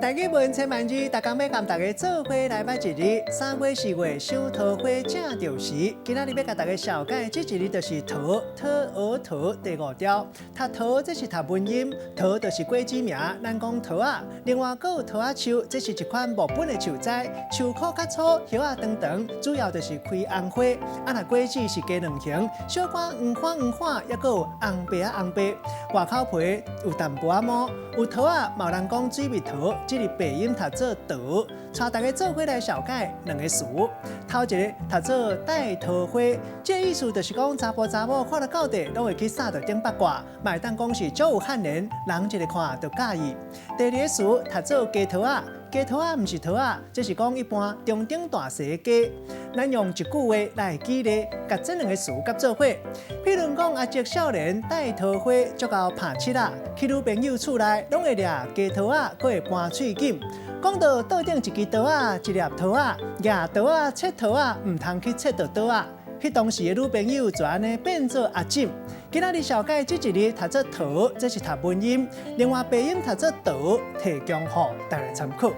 台語文千萬字，逐工欲共大家做伙來捌一字。3月4月賞桃花正著時，今仔日欲共大家紹介這一字就是桃，桃蚵桃第五調。讀桃，這是讀文音，桃就是果子名，咱講桃仔。另外，閣有桃仔樹，這是一款木本的樹栽，樹箍較粗，葉仔長長，主要就是開紅花。啊，若果子是雞卵形，小可黃黃黃黃，抑閣有紅白仔紅白。外口皮有淡薄仔毛，有桃仔，嘛有人講水蜜桃。這個白音讀做桃，帶大家做伙來紹介兩個詞。頭一个讀做戴桃花，這個意思就是講查埔查某看著到底攏會去掃著頂八卦，嘛會當講是足有漢人，人一个看就佮意。第二個詞讀做雞桃仔，雞桃仔毋是桃仔，這是講一般中等大細的雞。咱用一句話來舉例，共這兩个詞佮做伙。譬如講，阿叔少年戴桃花，足𠢕拍七仔，去女朋友厝內攏會掠雞桃仔，閣會搬喙錦。講到桌頂一支刀仔，一粒桃仔，攑刀仔切桃仔，毋通去切著桌仔。彼當時的女朋友就按呢變做阿錦。今仔日紹介這一字讀做桃，這是讀文音；另外白音讀做桃，提供予大家參考。